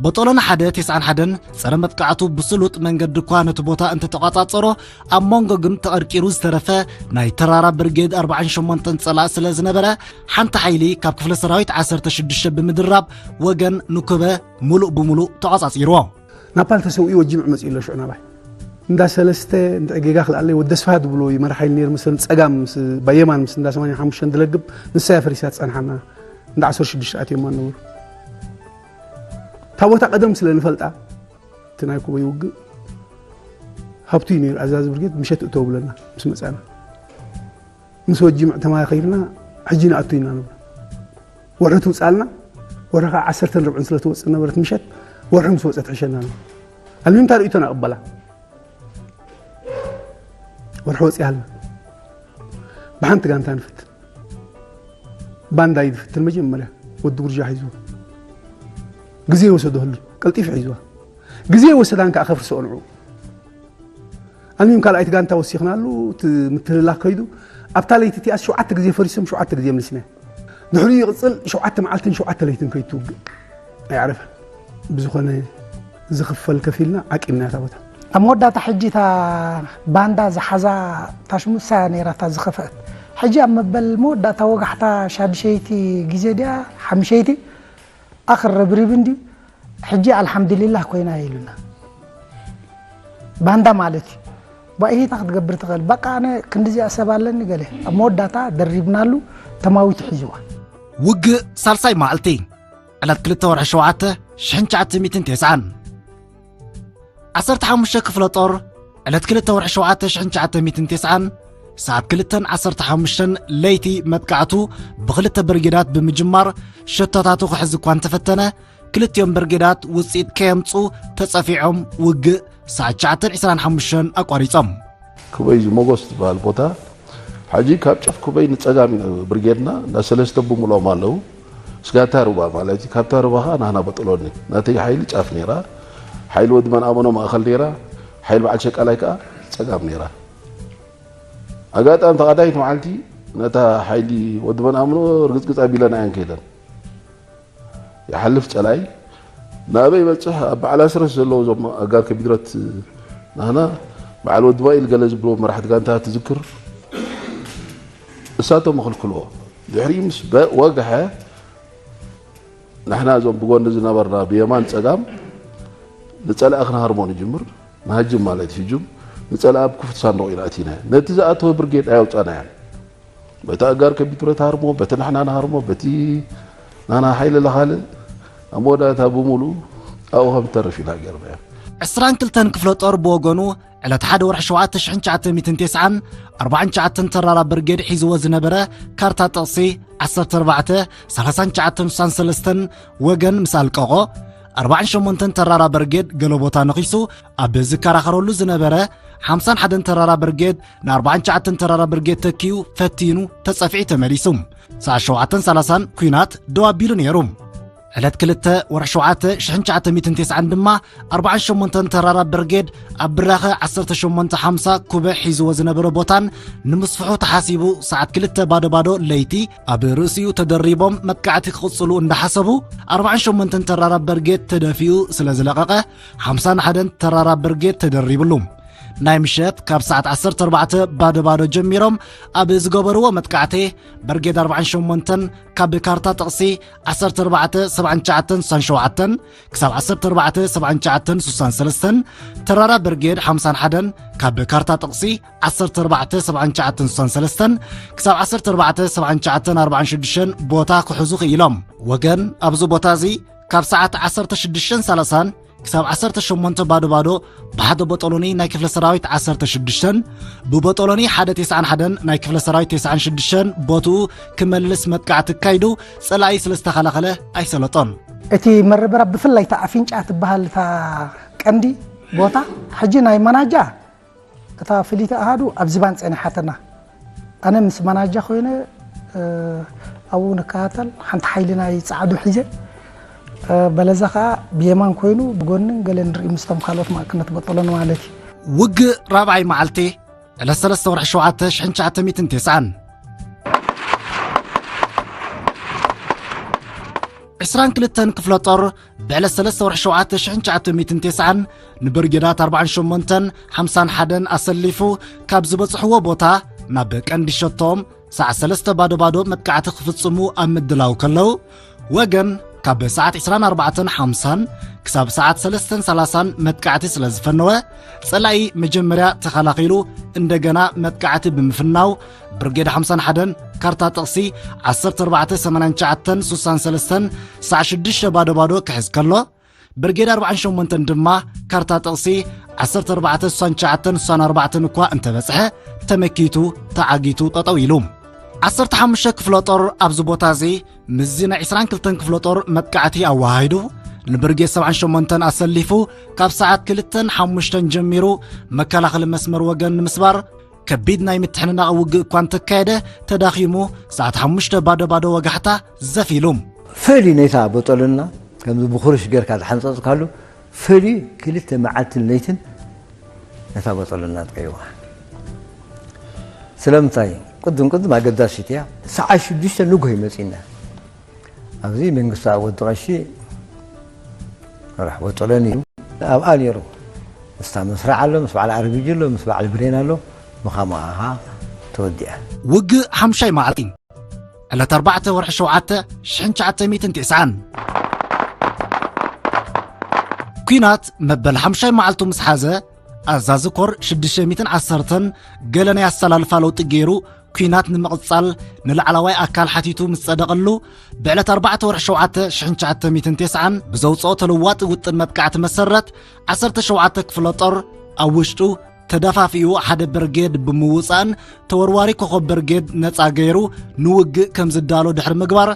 በጦሎና ሓደ ተስዓን ሓደን ጸረ መጥቃዕቱ ብስሉጥ መንገዲ እኳ ነቲ ቦታ እንተተቋጻጸሮ፣ ኣብ መንጎ ግን ተቐርቂሩ ዝተረፈ ናይ ተራራ ብርጌድ ኣርባዓን ሸሞንተን ጸላእ ስለ ዝነበረ፣ ሓንቲ ሓይሊ ካብ ክፍለ ሰራዊት ዓሰርተ ሽዱሽተ ብምድራብ ወገን ንኩበ ሙሉእ ብሙሉእ ተቋጻጺርዎ። ናፓል ተሰዊኡ ወድ ጅምዕ መጺኡ ኣሎ ሽዑ ናባይ። እንዳ ሰለስተ እንተ ጌጋ ክልኣለይ ወዲ ተስፋ ድብሎ ይመርሓ ኢሉ ነይሩ መሰለኒ፣ ጸጋም ምስ ባየማን ምስ እንዳ ሰማንያ ሓሙሽተ ድለግብ ንሳ እያ ፈሪሳ ትጸንሓና። እንዳ ዓሰርተ ሽዱሽተ ኣትዮማ ነበሩ። እታ ቦታ ቀደም ስለ ንፈልጣ እቲ ናይ ኩበይ ውግእ ሃብቱ እዩ ነይሩ ኣዛዚ ብርጌድ፣ ምሸት እተው ብለና ምስ መጻና። ምስ ወድ ጅምዕ ተማኻኺርና ሕጂ ንኣቱ ኢና ንብሎ። ወርሒ ትውጻልና፣ ወርሒ ከዓ ዓሰርተን ርብዕን ስለ ትወጽእ ነበረት ምሸት፣ ወርሒ ምስ ወጸት ሕሸና ንብል። ኣልሚምታ ርእይቶና ቅበላ። ወርሒ ወጺኣልና። ብሓንቲ ጋንታ ንፍትን። ባንዳ እዩ ዝፍትን መጀመርያ። ወዲ ጉርጃ ሒዝዎ። ግዜ ወሰደሉ። ቀልጢፉ ሒዝዋ። ግዜ ወሰዳን ከዓ ከፍርሶ ንዑ። ኣልሚም ካልኣይቲ ጋንታ ወሲኽናሉ፣ እቲ ምትህልላኽ ከይዱ። ኣብታ ለይቲ እቲኣስ ሸውዓተ ግዜ ፈሪሶም፣ ሸውዓተ ግዜ መሊስና። ድሕሪኡ ይቕጽል፣ ሸውዓተ መዓልትን ሸውዓተ ለይትን ከይትውግእ። ኣይዓረፈን። ብዝኾነ ዝኽፈል ከፊልና ዓቂብና እታ ቦታ። ኣብ መወዳእታ ሕጂ እታ ባንዳ ዝሓዛ ታሽሙ እሳ እያ ነይራ እታ ዝኸፍአት። ሕጂ ኣብ መበል መወዳእታ ወጋሕታ ሻድሸይቲ ግዜ ድያ ሓምሸይቲ ኣኽር ረብሪብ እንድዩ። ሕጂ ኣልሓምዱሊላህ ኮይና ኢሉና። ባንዳ ማለት እዩ። ባኢሂታ ክትገብር ትኽእል። በቃ ኣነ ክንድዚኣ ሰብ ኣለኒ ገለ። ኣብ መወዳእታ ደሪብናሉ ተማዊቱ ሒዝዋ። ውግእ ሳልሳይ መዓልቲ። ዕለት ክልተ ወርሒ ሸውዓተ ሽሕን ትሽዓተ ሚእትን ተስዓን። ዓሰርተ ሓሙሽተ ክፍለ ጦር ዕለት ክልተ ወርሒ ሸውዓተ ሽሕን ትሽዓተ ሚእትን ተስዓን ሰዓት ክልተን ዓሰርተ ሓሙሽተን ለይቲ መጥቃዕቱ ብኽልተ ብርጌዳት ብምጅማር ሸቶታቱ ክሕዝ እኳ እንተፈተነ፣ ክልቲኦም ብርጌዳት ውጽኢት ከየምጹ ተጸፊዖም ውግእ ሰዓት ትሽዓተን ዕስራን ሓሙሽተን ኣቋሪጾም። ኩበይ ሞጎስ ዝበሃል ቦታ፣ ሕጂ ካብ ጫፍ ኩበይ ንጸጋም እዩ ብርጌድና፣ እንዳ ሰለስተ ብምልኦም ኣለዉ። ስጋታ ሩባ ማለት እዩ። ካብታ ሩባ ኸዓ ናህና በጥሎኒ። ናተይ ሓይሊ ጫፍ ነይራ፣ ሓይሊ ወዲ መንኣመኖ ማእኸል ነይራ፣ ሓይሊ በዓል ሸቃላይ ከኣ ጸጋም ነይራ። ኣጋጣሚ ተቐዳይት መዓልቲ ነታ ሓይሊ ወዲ መን ኣምኖ ርግጽግጽ ኣቢለና እየን ከይደን። ይሓልፍ ጸላኢ ናበይ ይበጽሕ? ኣብ በዓል ኣስረስ ዘለዉ እዞም ኣጋር ከቢድረት ናህና በዓል ወዲ ማኢል ገለ ዝብልዎ መራሕቲ ጋንታ ትዝክር? እሳቶም ይኽልክልዎ። ድሕሪ ምስ በ-፣ ወግሐ ንሕና እዞም ብጎኒ ዝነበርና ብየማን ጸጋም ንጸላኢ ክንሃርሞ ንጅምር። ንሃጅም ማለት ህጁም ንጸላኢ ኣብ ክፉት ሳንዱቕ ኢና ኣቲና። ነቲ ዝኣተወ ብርጌድ ኣየውጻናያን። በቲ ኣጋር ከቢድ ብረት ሃርሞ፣ በቲ ንሕና ንሃርሞ፣ በቲ ናና ሓይሊ ለኻልእ ኣብ መወዳእታ ብምሉኡ ኣብኡ ከም ተርፍ ኢና ገርናዮ። ዕስራን ክልተን ክፍለ ጦር ብወገኑ ዕለት ሓደ ወርሒ ሸውዓተ ሽሕን ትሽዓተ ሚእትን ተስዓን ኣርባዓን ትሽዓተን ተራራ ብርጌድ ሒዝዎ ዝነበረ ካርታ ጥቕሲ ዓሰርተ ኣርባዕተ ሰላሳን ትሽዓተን ስሳን ሰለስተን ወገን ምስ ኣልቀቖ ኣርባዓን ሸሞንተን ተራራ ብርጌድ ገለ ቦታ ነኺሱ ኣብ ዝከራኸረሉ ዝነበረ ሓምሳን ሓደን ተራራ ብርጌድ ንኣርባዓን ትሽዓተን ተራራ ብርጌድ ተኪኡ ፈቲኑ ተጸፊዑ ተመሊሱ። ሰዓት ሸውዓተን ሰላሳን ኲናት ደው ኣቢሉ ነይሩ። ዕለት ክልተ ወርሒ ሸውዓተ ሽሕን ትሽዓተ ሚእትን ተስዓን ድማ ኣርባዓን ሸሞንተን ተራራ ብርጌድ ኣብ ብራኸ ዓሰርተ ሸሞንተ ሓምሳ ኩበ ሒዝዎ ዝነበረ ቦታን ንምስፍሑ ተሓሲቡ ሰዓት ክልተ ባዶ ባዶ ለይቲ ኣብ ርእሲኡ ተደሪቦም መጥቃዕቲ ክቕጽሉ እንዳሓሰቡ ኣርባዓን ሸሞንተን ተራራ ብርጌድ ተደፊኡ ስለ ዝለቐቐ ሓምሳን ሓደን ተራራ ብርጌድ ተደሪብሉ። ናይ ምሸት ካብ ሰዓት ዓሰርተ ኣርባዕተ ባዶ ባዶ ጀሚሮም ኣብ ዝገበርዎ መጥቃዕቲ ብርጌድ ኣርባዓን ሸሞንተን ካብ ካርታ ጥቕሲ ዓሰርተ ኣርባዕተ ሰብዓን ትሽዓተን ስሳን ሸውዓተን ክሳብ ዓሰርተ ኣርባዕተ ሰብዓን ትሽዓተን ስሳን ሰለስተን፣ ተራራ ብርጌድ ሓምሳን ሓደን ካብ ካርታ ጥቕሲ ዓሰርተ ኣርባዕተ ሰብዓን ትሽዓተን ስሳን ሰለስተን ክሳብ ዓሰርተ ኣርባዕተ ሰብዓን ትሽዓተን ኣርባዓን ሽዱሽተን ቦታ ክሕዙ ክኢሎም። ወገን ኣብዚ ቦታ እዚ ካብ ሰዓት ዓሰርተ ሽዱሽተን ሰላሳን ክሳብ ዓሰርተ ሸሞንተ ባዶ ባዶ ብሓደ ቦጦሎኒ ናይ ክፍለ ሰራዊት ዓሰርተ ሽዱሽተን ብቦጦሎኒ ሓደ ተስዓን ሓደን ናይ ክፍለ ሰራዊት ተስዓን ሽዱሽተን ቦትኡ ክመልስ መጥቃዕቲ ኣካይዱ ጸላኢ ስለ ዝተኸላኸለ ኣይሰለጦን። እቲ መረበራ ብፍላይ እታ ኣፍንጫ ትበሃል እታ ቀንዲ ቦታ ሕጂ ናይ መናጃ እታ ፍልይቲ ኣሃዱ ኣብ ዝባን ጸኒሓትና። ኣነ ምስ መናጃ ኮይነ ኣብኡ ንከታተል ሓንቲ ሓይሊ ናይ ጻዕዱ ሒዘ በለዛ ከዓ ብየማን ኮይኑ ብጎንን ገለ ንርኢ ምስቶም ካልኦት ማእክነት በጠሎን ማለት እዩ። ውግእ ራብዓይ መዓልቲ ዕለት ሰለስተ ወርሒ ሸውዓተ ሽሕን ትሽዓተ ሚእትን ተስዓን። ዕስራን ክልተን ክፍለ ጦር ብዕለት ሰለስተ ወርሒ ሸውዓተ ሽሕን ትሽዓተ ሚእትን ተስዓን ንብርጌዳት ኣርባዓን ሸሞንተን ሓምሳን ሓደን ኣሰሊፉ ካብ ዝበጽሕዎ ቦታ ናብ ቀንዲ ሸቶም ሰዓት ሰለስተ ባዶ ባዶ መጥቃዕቲ ክፍጽሙ ኣብ ምድላው ከለዉ ወገን ካብ ሰዓት ዕስራን ኣርባዕተን ሓምሳን ክሳብ ሰዓት ሰለስተን ሰላሳን መጥቃዕቲ ስለ ዝፈነወ ጸላኢ መጀመርያ ተኸላኺሉ እንደገና መጥቃዕቲ ብምፍናው ብርጌድ ሓምሳን ሓደን ካርታ ጥቕሲ ዓሰርተ ኣርባዕተ ሰማንያን ትሽዓተን ስሳን ሰለስተን ሰዓት ሽዱሽተ ባዶ ባዶ ክሕዝ ከሎ ብርጌድ ኣርባዓን ሸሞንተን ድማ ካርታ ጥቕሲ ዓሰርተ ኣርባዕተ ስሳን ትሽዓተን ስሳን ኣርባዕተን እኳ እንተበጽሐ ተመኪቱ ተዓጊቱ ጠጠው ኢሉ። ዓሰርተ ሓሙሽተ ክፍለ ጦር ኣብዚ ቦታ እዚ ምስዚ ናይ ዕስራን ክልተን ክፍለ ጦር መጥቃዕቲ ኣወሃሂዱ ንብርጌድ ሰብዓን ሸሞንተን ኣሰሊፉ ካብ ሰዓት ክልተን ሓሙሽተን ጀሚሩ መከላኸሊ መስመር ወገን ንምስባር ከቢድ ናይ ምትሕንናቕ ውግእ እኳ እንተካየደ ተዳኺሙ ሰዓት ሓሙሽተ ባዶ ባዶ ወጋሕታ ዘፍ ኢሉ። ፍልይ ነታ ቦጦሎና ከምዚ ብኹርሽ ጌርካ ዝሓንጸጽካሉ ፍልይ ክልተ መዓልትን ለይትን ነታ ቦጦሎና ኣጥቂዕዋ። ስለምንታይ? ቅድም ቅድም ኣገዳሲት እያ። ሰዓት ሽዱሽተ ንግሆ እዩ መጺና። ኣብዚ መንግስቱ ኣብ ወዲ ቀሺ ራሕ ቦጦሎኒ ኣብኣ ነይሩ። ምስታ መስርዕ ኣሎ፣ ምስ በዓል ኣርቢጂ ኣሎ፣ ምስ በዓል ብሬን ኣሎ። ምኻምኡ ኣኻ ተወዲኣ። ውግእ ሓምሻይ መዓልቲ ዕለት ኣርባዕተ ወርሒ ሸውዓተ ሽሕን ትሽዓተ ሚእትን ተስዓን። ኲናት መበል ሓምሻይ መዓልቱ ምስ ሓዘ ኣዛዚ ኮር ሽዱሽተ ሚእትን ዓሰርተን ገለ ናይ ኣሰላልፋ ለውጢ ገይሩ ኲናት ንምቕጻል ንላዕለዋይ ኣካል ሓቲቱ ምስ ጸደቐሉ ብዕለት ኣርባዕተ ወርሒ ሸውዓተ ሽሕን ትሽዓተ ሚእትን ተስዓን ብዘውጽኦ ተለዋጢ ውጥን መጥቃዕቲ መሰረት ዓሰርተ ሸውዓተ ክፍለ ጦር ኣብ ውሽጡ ተደፋፊኡ ሓደ ብርጌድ ብምውጻእን ተወርዋሪ ኮኾብ ብርጌድ ነጻ ገይሩ ንውግእ ከም ዝዳሎ ድሕሪ ምግባር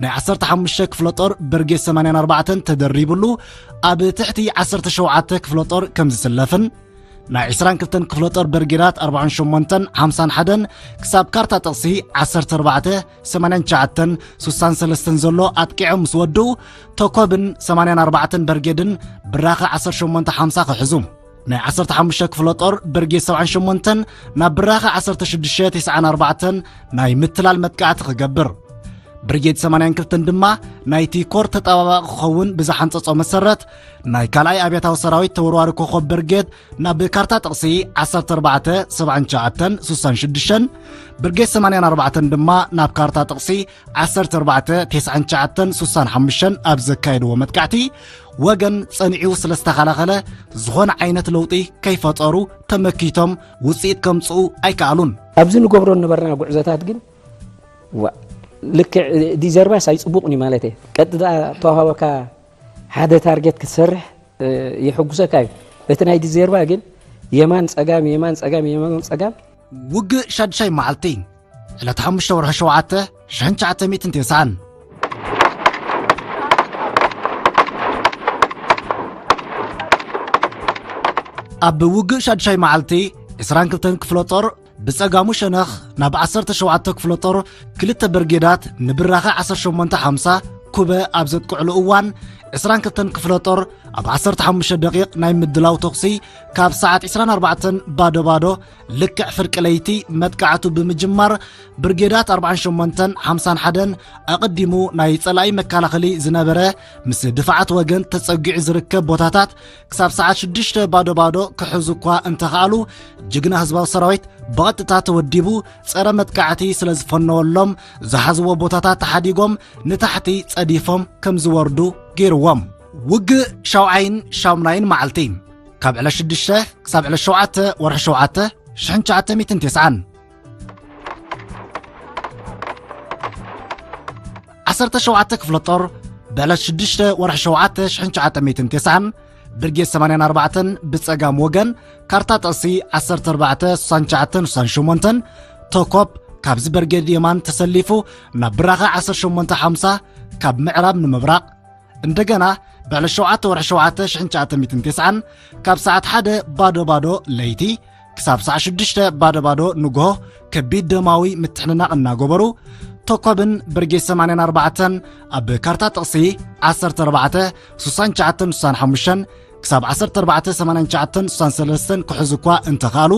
ናይ ዓሰርተ ሓሙሽተ ክፍለ ጦር ብርጌድ ሰማንያን ኣርባዕተን ተደሪብሉ ኣብ ትሕቲ ዓሰርተ ሸውዓተ ክፍለ ጦር ከም ዝስለፍን ናይ ዕስራን ክልተን ክፍለ ጦር ብርጌዳት ኣርባዓን ሸሞንተን ሓምሳን ሓደን ክሳብ ካርታ ጥቕሲ ዓሰርተ ኣርባዕተ ሰማንያን ትሽዓተን ስሳን ሰለስተን ዘሎ ኣጥቂዖም ምስ ወድኡ ተኮብን ሰማንያን ኣርባዕተን ብርጌድን ብራኸ ዓሰርተ ሸሞንተ ሓምሳ ክሕዙ ናይ ዓሰርተ ሓሙሽተ ክፍለ ጦር ብርጌድ ሰብዓን ሸሞንተን ናብ ብራኸ ዓሰርተ ሽዱሽተ ተስዓን ኣርባዕተን ናይ ምትላል መጥቃዕቲ ክገብር፣ ብርጌድ ሰማንያን ክልተን ድማ ናይቲ ኮር ተጠባባቒ ክኸውን ብዝሓንጸጾ መሰረት፣ ናይ ካልኣይ ኣብያታዊ ሰራዊት ተወርዋሪ ኮኾብ ብርጌድ ናብ ካርታ ጥቕሲ ዓሰርተ ኣርባዕተ ሰብዓን ትሽዓተን ስሳን ሽዱሽተን፣ ብርጌድ ሰማንያን ኣርባዕተን ድማ ናብ ካርታ ጥቕሲ ዓሰርተ ኣርባዕተ ተስዓን ትሽዓተን ስሳን ሓሙሽተን ኣብ ዘካየድዎ መጥቃዕቲ፣ ወገን ጸኒዑ ስለ ዝተኸላኸለ፣ ዝኾነ ዓይነት ለውጢ ከይፈጠሩ ተመኪቶም ውጽኢት ከምጽኡ ኣይከኣሉን። ኣብዚ ንገብሮ ዝነበርና ጉዕዞታት ግን፣ ዋ፣ ልክዕ ዲዘርባስ ኣይጽቡቕን እዩ ማለት እየ። ቀጥታ ተዋሃበካ ሓደ ታርጌት ክትሰርሕ፣ እ፣ የሐጉሰካ እዩ። እቲ ናይ ዲዘርባ ግን የማን ጸጋም፣ የማን ጸጋም፣ የማን ጸጋም። ውግእ ሻድሻይ መዓልቲ፣ ዕለት ሓሙሽተ ወርሒ ሸውዓተ ሽሕን ትሽዓተ ሚእትን ተስዓን። ኣብ ውግእ ሻድሻይ መዓልቲ፣ ዕስራን ክልተን ክፍለ ጦር ብጸጋሙ ሸነኽ ናብ ዓሰርተ ሸውዓተ ክፍለ ጦር ክልተ ብርጌዳት ንብራኸ ዓሰርተ ሸሞንተ ሓምሳ ኩበ ኣብ ዘጥቅዕሉ እዋን፣ ዕስራን ክልተን ክፍለ ጦር ኣብ ዓሰርተ ሓሙሽተ ደቂቕ ናይ ምድላው ተኹሲ ካብ ሰዓት ዕስራን ኣርባዕተን ባዶ ባዶ ልክዕ ፍርቂ ለይቲ መጥቃዕቱ ብምጅማር፣ ብርጌዳት ኣርባዓን ሸሞንተን ሓምሳን ሓደን ኣቐዲሙ ናይ ጸላኢ መከላኸሊ ዝነበረ ምስ ድፋዓት ወገን ተጸጊዑ ዝርከብ ቦታታት ክሳብ ሰዓት ሽዱሽተ ባዶ ባዶ ክሕዙ እኳ እንተኸኣሉ፣ ጅግና ህዝባዊ ሰራዊት ብቐጥታ ተወዲቡ ጸረ መጥቃዕቲ ስለ ዝፈነወሎም፣ ዝሓዝዎ ቦታታት ተሓዲጎም ንታሕቲ ጸዲፎም ከም ዝወርዱ ገይርዎም። ውግእ ሻውዓይን ሻሙናይን መዓልቲ፣ ካብ ዕለት ሽዱሽተ ክሳብ ዕለት ሸውዓተ ወርሒ ሸውዓተ ሽሕን ትሽዓተ ሚእትን ተስዓን። ዓሰርተ ሸውዓተ ክፍለ ጦር ብዕለት ሽዱሽተ ወርሒ ሸውዓተ ሽሕን ትሽዓተ ሚእትን ተስዓን ብርጌድ ሰማንያን ኣርባዕተን ብጸጋም ወገን ካርታ ጥቕሲ ዓሰርተ ኣርባዕተ ስሳን ትሽዓተን ስሳን ሸሞንተን ተኮብ ካብዚ ብርጌድ የማን ተሰሊፉ ናብ ብራኸ ዓሰርተ ሸሞንተ ሓምሳ ካብ ምዕራብ ንምብራቕ እንደገና ብዕለት ሸውዓተ ወርሒ ሸውዓተ ሽሕን ትሽዓተ ሚእትን ተስዓን ካብ ሰዓት ሓደ ባዶ ባዶ ለይቲ ክሳብ ሰዓት ሽዱሽተ ባዶ ባዶ ንግሆ ከቢድ ደማዊ ምትሕንናቕ እናገበሩ፣ ተኮብን ብርጌድ ሰማንያን ኣርባዕተን ኣብ ካርታ ጥቕሲ ዓሰርተ ኣርባዕተ ስሳን ትሽዓተን ስሳን ሓሙሽተን ክሳብ ዓሰርተ ኣርባዕተ ሰማንያን ትሽዓተን ስሳን ሰለስተን ክሕዙ እኳ እንተኸኣሉ፣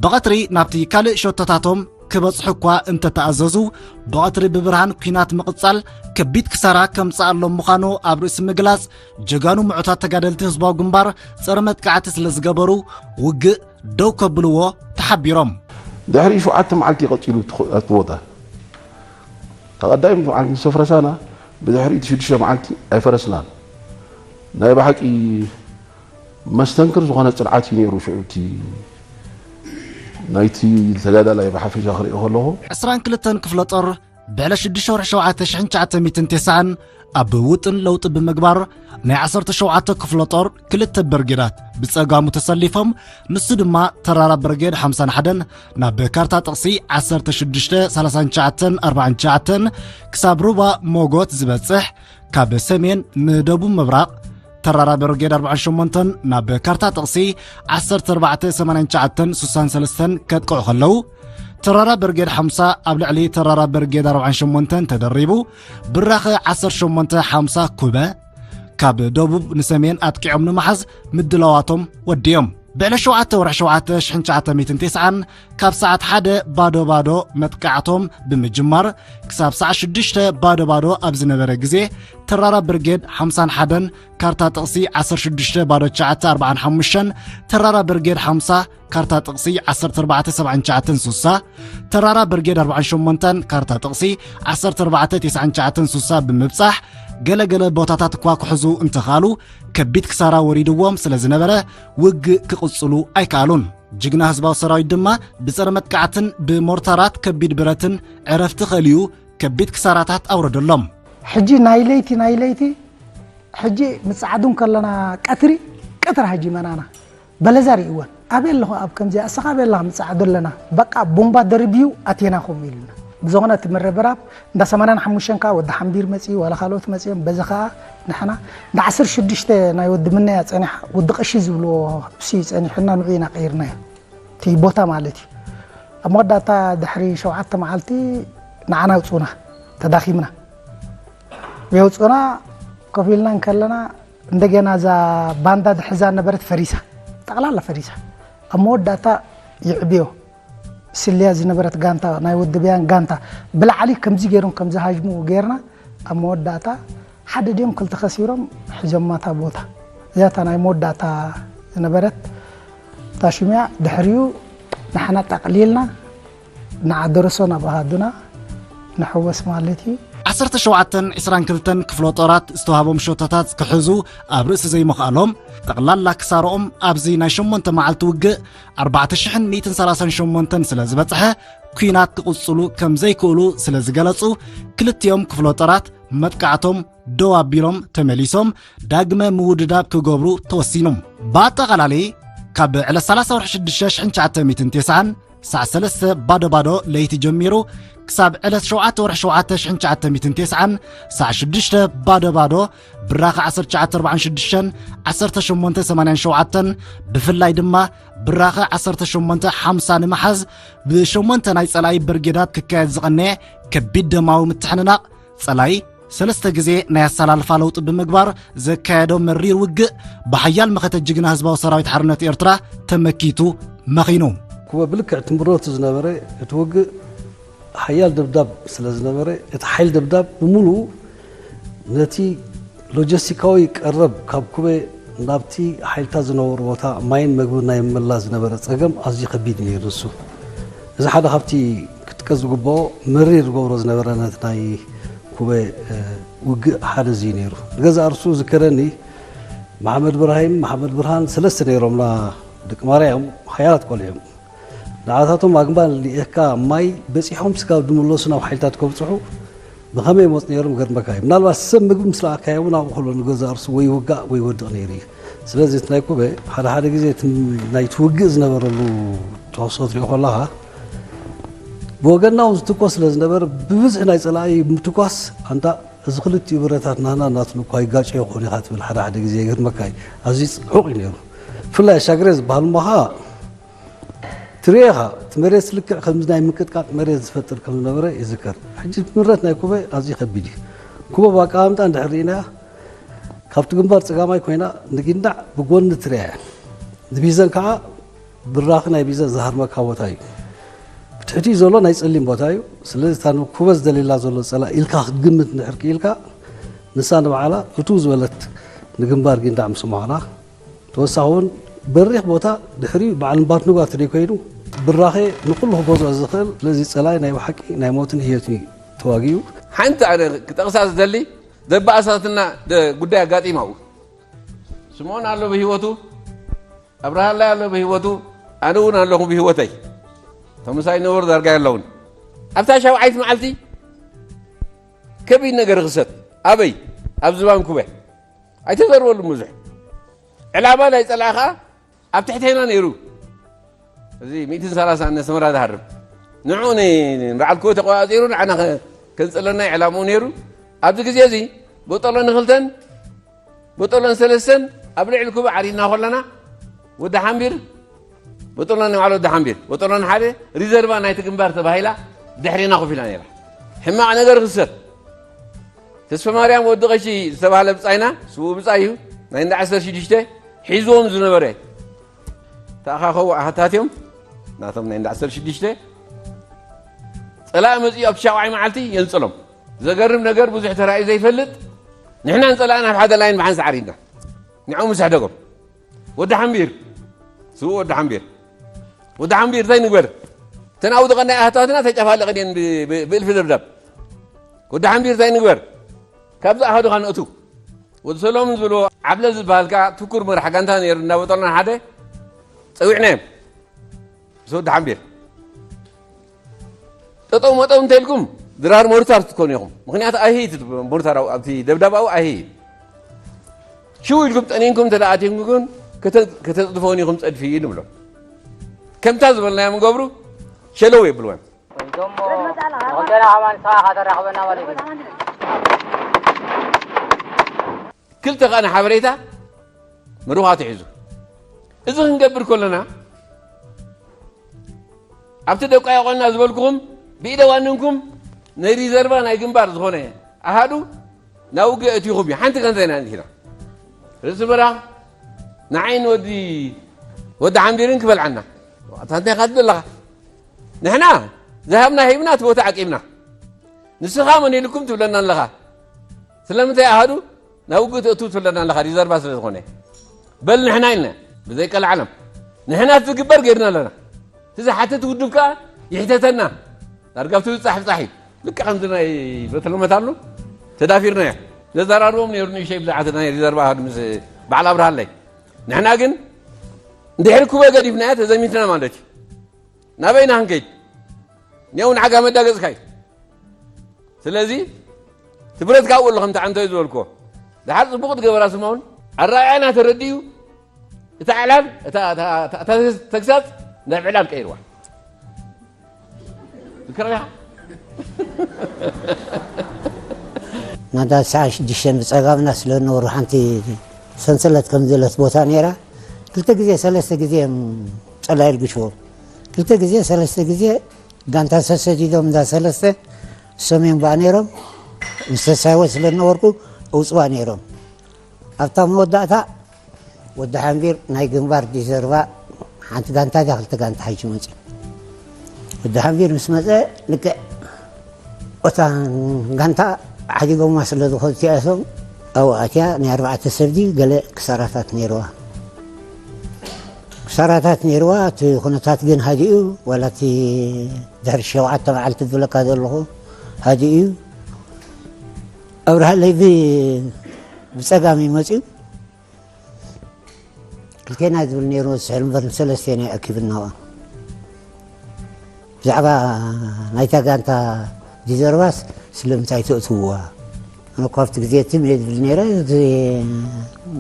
ብቐትሪ ናብቲ ካልእ ሸቶታቶም ክበጽሑ እኳ እንተተኣዘዙ፣ ብቐትሪ ብብርሃን ኲናት ምቕጻል ከቢድ ክሳራ ከምጽኣሎም ምዃኑ ኣብ ርእሲ ምግላጽ፣ ጀጋኑ ምዑታት ተጋደልቲ ህዝባዊ ግንባር ጸረ መጥቃዕቲ ስለ ዝገበሩ፣ ውግእ ደው ከብልዎ ተሓቢሮም። ድሕሪ ሸውዓተ መዓልቲ ቀጺሉ እቲ ኹ-፣ እቲ ቦታ። እቲ ቀዳይም መዓልቲ ምስ ኣፍረሳና፣ ብድሕሪ እቲ ሽዱሽተ መዓልቲ ኣይፈረስናን። ናይ ብሓቂ መስተንክር ዝኾነ ጽንዓት እዩ ነይሩ። ሽዑ እቲ ናይቲ ተጋዳላይ ብሓፈሻ ክሪኦ ከለኹ። ዕስራን ክልተን ክፍለ ጦር ብዕለት ሽዱሽተ ወርሒ ሸውዓተ ሽሕን ትሽዓተ ሚእትን ተስዓን ኣብ ውጥን ለውጢ ብምግባር ናይ ዓሰርተ ሸውዓተ ክፍለ ጦር ክልተ ብርጌዳት ብጸጋሙ ተሰሊፎም፣ ንሱ ድማ ተራራ ብርጌድ ሓምሳን ሓደን ናብ ካርታ ጥቕሲ ዓሰርተ ሽዱሽተ ሰላሳን ትሽዓተን ኣርባዓን ትሽዓተን ክሳብ ሩባ ሞጎት ዝበጽሕ፣ ካብ ሰሜን ንደቡብ ምብራቕ ተራራ ብርጌድ ኣርባዓን ሸሞንተን ናብ ካርታ ጥቕሲ ዓሰርተ ኣርባዕተ ሰማንያን ትሽዓተን ስሳን ሰለስተን ከጥቅዑ ከለዉ፣ ተራራ ብርጌድ ሓምሳ ኣብ ልዕሊ ተራራ ብርጌድ ኣርባዓን ሸሞንተን ተደሪቡ፣ ብራኸ ዓሰርተ ሸሞንተ ሓምሳ ኩበ ካብ ደቡብ ንሰሜን ኣጥቂዖም ንምሓዝ ምድላዋቶም ወዲኦም። ብዕለት ሸውዓተ ወርሒ ሸውዓተ ሽሕን ትሽዓተ ሚእትን ተስዓን ካብ ሰዓት ሓደ ባዶ ባዶ መጥቃዕቶም ብምጅማር ክሳብ ሰዓት ሽዱሽተ ባዶ ባዶ ኣብ ዝነበረ ግዜ፣ ተራራ ብርጌድ ሓምሳን ሓደን ካርታ ጥቕሲ ዓሰርተ ሽዱሽተ ባዶ ትሽዓተ ኣርባዓን ሓሙሽተን፣ ተራራ ብርጌድ ሓምሳ ካርታ ጥቕሲ ዓሰርተ ኣርባዕተ ሰብዓን ትሽዓተን ስሳ፣ ተራራ ብርጌድ ኣርባዓን ሸሞንተን ካርታ ጥቕሲ ዓሰርተ ኣርባዕተ ተስዓን ትሽዓተን ስሳ ብምብጻሕ፣ ገለ ገለ ቦታታት እኳ ክሕዙ እንተኻሉ፣ ከቢድ ክሳራ ወሪድዎም ስለ ዝነበረ፣ ውግእ ክቕጽሉ ኣይከኣሉን። ጅግና ህዝባዊ ሰራዊት ድማ ብጸረ መጥቃዕትን ብሞርታራት ከቢድ ብረትን ዕረፍቲ ከልዩ ከቢድ ክሳራታት ኣውረደሎም። ሕጂ ናይ ለይቲ፣ ናይ ለይቲ፣ ሕጂ ምጽዓዱ እንከለና ቀትሪ፣ ቀትሪ ሕጂ መናና። በለዛ ርእይወን። ኣበይ ኣለኹ ኣብ ከምዚኣ? እስኻ ኣበይ ኣለኻ? ምጽዓዱ ኣለና። በቃ ቡምባ ደርብዩ ኣቴናኹም ኢሉና። ብዝኾነ እቲ መረበራብ እንዳ ሰማንያን ሓሙሽተን ከኣ ወዲ ሓምቢር መጺኡ፣ ዋላ ካልኦት መጺኦም፣ በዚ ከኣ ንሕና እንዳ ዓሰርተ ሽዱሽተ ናይ ወዲ ምነያ ጸኒሓ፣ ወዲ ቀሺ ዝብልዎ እሱ እዩ ጸኒሑና፣ ንዑ ኢና ቀይርናዮ። እቲ ቦታ ማለት እዩ። ኣብ መወዳእታ ድሕሪ ሸውዓተ መዓልቲ ንዓና ኣውጽኡና፣ ተዳኺምና። የውጽኡና፣ ኮፍ ኢልና እንከለና፣ እንደገና እዛ ባንዳ ድሕዛ ነበረት ፈሪሳ። እታ ጠቕላላ ፈሪሳ። ኣብ መወዳእታ ይዕብዮ ስልያ ዝነበረት ጋንታ፣ ናይ ወዲ በያን ጋንታ ብላዕሊ ከምዚ ገይሮም ከም ዝሃጅሙ ጌርና፣ ኣብ መወዳእታ ሓደ ድዮም ክልተ ከሲሮም ሒዞማታ ቦታ። እዚኣታ ናይ መወዳእታ ዝነበረት ታሽሚያ። ድሕሪኡ ንሕና ጠቕሊልና ንዓደረሶ ናብ ኣሃዱና ንሕወስ ማለት እዩ። ዓሰርተ ሸውዓተን ዕስራን ክልተን ክፍለ ጦራት ዝተዋህቦም ሸቶታት ክሕዙ ኣብ ርእሲ ዘይምኽኣሎም፣ ጠቕላላ ክሳርኦም ኣብዚ ናይ ሸሞንተ መዓልቲ ውግእ ኣርባዕተ ሽሕን ሚእትን ሰላሳን ሸሞንተን ስለ ዝበጽሐ፣ ኲናት ክቕጽሉ ከም ዘይክእሉ ስለ ዝገለጹ፣ ክልቲኦም ክፍለ ጦራት መጥቃዕቶም ደው ኣቢሎም ተመሊሶም ዳግመ ምውድዳብ ክገብሩ ተወሲኑ። ብኣጠቓላሊ ካብ ዕለት ሰላሳ ወርሒ ሽዱሽተ ሽሕን ትሽዓተ ሚእትን ተስዓን ሳዕ ሰለስተ ባዶ ባዶ ለይቲ ጀሚሩ ክሳብ ዕለት ሸውዓተ ወርሒ ሸውዓተ ሽሕን ትሽዓተ ሚእትን ተስዓን ሳዕ ሽዱሽተ ባዶ ባዶ ብራኸ ዓሰርተ ትሽዓተ ኣርባዓን ሽዱሽተን ዓሰርተ ሸሞንተ ሰማንያን ሸውዓተን ብፍላይ ድማ ብራኸ ዓሰርተ ሸሞንተ ሓምሳ ንምሓዝ ብሸሞንተ ናይ ጸላኢ ብርጌዳት ክካየድ ዝቐነየ ከቢድ ደማዊ ምትሕንናቕ ጸላኢ ሰለስተ ግዜ ናይ ኣሰላልፋ ለውጢ ብምግባር ዘካየዶ መሪር ውግእ ብሓያል መኸተ ጅግና ህዝባዊ ሰራዊት ሓርነት ኤርትራ ተመኪቱ መኺኑ። ኩበ ብልክዕ ትምረቱ ዝነበረ እቲ ውግእ ሓያል ደብዳብ ስለ ዝነበረ፣ እቲ ሓይል ደብዳብ ብምሉኡ ነቲ ሎጂስቲካዊ ቀረብ ካብ ኩበ ናብቲ ሓይልታት ዝነበሩ ቦታ ማይን መግብን ናይ ምምላስ ዝነበረ ጸገም ኣዝዩ ከቢድ ነይሩ። ንሱ እዚ ሓደ ካብቲ ክጥቀስ ዝግብኦ መሪር ዝገብሮ ዝነበረ ነቲ ናይ ኩበ፣ እ፣ ውግእ ሓደ እዚ እዩ ነይሩ። ንገዛእ ርሱ ዝከረኒ መሓመድ ብራሂም፣ መሓመድ ብርሃን ሰለስተ ነይሮምና ደቂ ማርያም ሓያላት ቆልዑ እዮም። ንዓታቶም ኣግማል ልኢኽካ ማይ በጺሖም ስጋብ ዝምለሱ ናብ ሓይልታት ከብጽሑ ብኸመይ ይመጹ ነይሮም ገርመካ እዩ። ምናልባት ሰብ ምግቢ ምስ ለኣካዮ እውን ኣብኡ ከሎ ንገዛእ ርሱ ወይ ይውጋእ ወይ ይወድቕ ነይሩ እዩ። ስለዚ እቲ ናይ ኩበ ሓደ ሓደ ግዜ እቲ ናይቲ ውግእ ዝነበረሉ ተዋስኦ ትሪኦ ከለኻ ብወገንና እውን ዝትኮስ ስለ ዝነበረ ብብዝሒ ናይ ጸላኢ ምትኳስ ኣንታ እዚ ክልቲኡ ብረታት ናህና ናቱን እኳ ይጋጨ ይኾን ኢኻ ትብል ሓደ ሓደ ግዜ ይገርመካ እዩ። ኣዝዩ ጽዑቕ እዩ ነይሩ። ብፍላይ ኣሻግሬ ዝበሃል እሞ ኸኣ ትርእኻ እቲ መሬት ልክዕ ከምዚ ናይ ምንቅጥቃጥ መሬት ዝፈጥር ከም ዝነበረ ይዝከር። ሕጂ ምረት ናይ ኩበ ኣዝዩ ከቢድ እዩ። ኩበ ብኣቀማምጣ እንድሕር ርኢናያ ካብቲ ግንባር ጸጋማይ ኮይና ንጊንዳዕ ብጎኒ ትርእያ እያ። ንቢዘን ከዓ ብራኺ ናይ ቢዘን ዝሃርመካ ቦታ እዩ። ብትሕቲኡ ዘሎ ናይ ጸሊም ቦታ እዩ። ስለዚ እታ ንኩበ ዝደልየላ ዘሎ ጸላኢ ኢልካ ክትግምት እንድሕር ክኢልካ ንሳ ንባዕላ እቱ ዝበለት ንግንባር ጊንዳዕ ምስ ምዃና ተወሳኺ እውን በሪኽ ቦታ ድሕሪኡ በዓል ምባትኑጋ ትደይ ኮይኑ ብራኸ ንኩሉ ክገዝኦ ዝኽእል። ስለዚ ጸላኢ ናይ ብሓቂ ናይ ሞትን ህይወትን እዩ ተዋጊኡ። ሓንቲ ኣነ ክጠቕሳ ዝደሊ ደባእሳትና ደ-፣ ጉዳይ ኣጋጢማ ኣብኡ። ስምኦን ኣሎ ብህይወቱ፣ ኣብርሃላይ ኣሎ ብህይወቱ፣ ኣነ እውን ኣለኹ ብህይወተይ። እቶም ምሳይ ነበሩ ዳርጋ የለውን። ኣብታ ሻውዓይቲ መዓልቲ ከቢድ ነገር ክሰት ኣበይ? ኣብ ዝባን ኩበ። ኣይተዘርበሉን ብዙሕ። ዕላማ ናይ ጸላኢ ኸኣ ኣብ ትሕቴና ነይሩ። እዚ ሚእትን ሰላሳን ነስመራ ዝሃርም ንዑ ን-፣ ንበዓል ኩበ ተቆጻጺሩ ንዓና ከ-፣ ከንጽለና ዕላምኡ ነይሩ። ኣብዚ ግዜ እዚ ቦጠሎኒ ክልተን ቦጠሎን ሰለስተን ኣብ ልዕሊ ኩበ ዓሪድና ከለና ወዲ ሓምቢር ቦጠሎን ናይ በዓል ወዲ ሓምቢር ቦጠሎን ሓደ ሪዘርቫ ናይቲ ግንባር ተባሂላ ድሕሪና ኮፍ ኢላ ነይራ። ሕማቕ ነገር ክሰት ተስፋ ማርያም ወዲ ቀሺ ዝተባህለ ብጻይና፣ ስዉእ ብጻይ እዩ፣ ናይ እንዳ ዓሰርተ ሽዱሽተ ሒዝዎም ዝነበረ ተኣኻኸቡ ኣሃታት እዮም። ናቶም ናይ እንዳ ዓሰርተ ሽዱሽተ ጸላኢ መጺኡ ኣብቲ ሻውዓይ መዓልቲ የንጽሎም። ዘገርም ነገር ብዙሕ ተራእዩ ዘይፈልጥ፣ ንሕናን ጸላእን ኣብ ሓደ ላይን ብሓንሳእ ዓሪድና። ንዕኡ ምስ ኣሕደጎም። ወዲ ሓምቢር፣ ስዉእ ወዲ ሓምቢር። ወዲ ሓምቢር እንታይ ንግበር? እተን ኣብኡ ዝቐናያ ኣሃታትና ተጨፋለቐን እየን ብ-፣ ብ-፣ ብእልፊ ደብዳብ። ወዲ ሓምቢር እንታይ ንግበር? ካብዚ ኣሃዱኻ ንእቱ። ወዲ ሰሎሙን ዝብልዎ ዓብለ ዝበሃል ከኣ ትኩር መራሕ ጋንታ ነይሩ፣ እንዳ ቦጠሎን ሓደ ጸዊዕናዮም። ምስ ወዲ ሓምቢር። ጠጠው መጠው እንተ ኢልኩም ድራር ሞርታር ትኮኑ ኢኹም። ምኽንያቱ ኣይሂ እቲ ሞርታር ኣብኡ፣ ኣብቲ ደብዳብ ኣብኡ ኣይሂ። ሽው ኢልኩም ጠኒንኩም እንተ ደኣ ኣትየንኩም ግን ከተ-፣ ከተጽድፈውን ኢኹም ጸድፊ እዩ ንብሎም። ከምታ ዝበልናዮም ንገብሩ ሸለው የብልዎም። እዞሞ ንኽልተና ከማን ንስኻ ኢኻ ተራኽበና ማለት እዩ። ክልተ ኸኣ ንሓበሬታ ምሩኻት ይሕዙ። እዚ ክንገብር ከለና ኣብቲ ደቃይቆና ዝበልኩኹም ብኢደ ዋንንኩም ናይ ሪዘርቫ ናይ ግንባር ዝኾነ ኣሃዱ ናብ ውግእ ኣእቲኹም እዩ። ሓንቲ ጋንታ ኢና ኣእቲና። ርእሲ በራኽ ንዓይን ወዲ ወዲ ሓምቢርን ክበልዓና። ኣታ እንታይ ኢኻ ትብል ኣለኻ? ንሕና ዝሃብና ሂብና፣ እቲ ቦታ ዓቂብና። ንስኻ መን ኢልኩም ትብለና ኣለኻ? ስለምንታይ ኣሃዱ ናብ ውግእ ትእትው ትብለና ኣለኻ? ሪዘርቫ ስለ ዝኾነ። በል ንሕና ኢልና፣ ብዘይ ቀልዓለም። ንሕና እቲ ዝግበር ገይርና ኣለና። እቲ ዝሓትት ውድብ ከኣ ይሕተተና። ዳርጋ ኣብቲ ዝጻሕ ብጻሕ እዩ። ልክዕ ከምዚ ናይ በትለመት ኣሎ፣ ተዳፊርናዮ። ዘዘራርቦም ነይሩ ንእሽተይ ብዛዕባ እቲ ናይ ሪዘርቫ ኣሃዱ ምስ በዓል ኣብርሃለይ። ንሕና ግን እንድሕር ኩበ ገዲፍናዮ ተዘሚትና ማለት እዩ። ናበይና ክንከይድ? ኔው ንዓጋ መዳገጽካይ። ስለዚ ትብረት ካብኡ ኣሎ ከምቲ ዓንቶ እዩ ዝበልኮ። ድሓር ጽቡቕ ትገበራ ስምዖን። ኣረኣእያና ተረዲኡ። እታ ዕላል፣ እታ፣ እታ፣ እታ፣ እታ ተግሳጽ ናብ ዕላል ቀይርዋ። ትዝክራ ኢኻ? ናዳ ሰዓት ሽዱሽተ ብጸጋምና ስለ ነበሩ ሓንቲ ሰንሰለት ከም ዘለት ቦታ ነይራ። ክልተ ግዜ፣ ሰለስተ ግዜ እዮም ጸላኢ ልግሽዎ። ክልተ ግዜ፣ ሰለስተ ግዜ ጋንታ ሰሰዲዶም እንዳ ሰለስተ ሰሜን ባእ ነይሮም። ምስ ተሳይወ ስለ ነበርኩ እውጽዋ ነይሮም። ኣብታ መወዳእታ ወዲ ሓንቢር ናይ ግንባር ዲዘርቫ ሓንቲ ጋንታ ድያ ክልተ ጋንታ ሓይሹ መጽዩ። ወዲ ሓንቢር ምስ መጸ ልክዕ እታ ጋንታ ሓዲጎማ ስለ ዝኾኑ እቲኣቶም ኣብኡ ኣትያ ናይ ኣርባዕተ ሰብ ድዩ ገለ ክሳራታት ነይርዋ። ክሳራታት ነይርዋ። እቲ ኩነታት ግን ሃዲኡ፣ ዋላ እቲ ድሕሪ ሸውዓተ መዓልቲ ዝብለካ ዘለኹ ሃዲኡ እዩ። ኣብርሃለይ ብ-፣ ብጸጋም እዩ መጽዩ። ክልቴና ዝብል ነይሩ መስል እምበር ንሰለስቴና እዩ ኣኪብና። ብዛዕባ ናይታ ጋንታ ዲዘርባስ ስለምንታይ ተእትውዋ? ኣነ እኳ ኣብቲ ግዜ እቲ ሜ ዝብል ነይረ፣ እዚ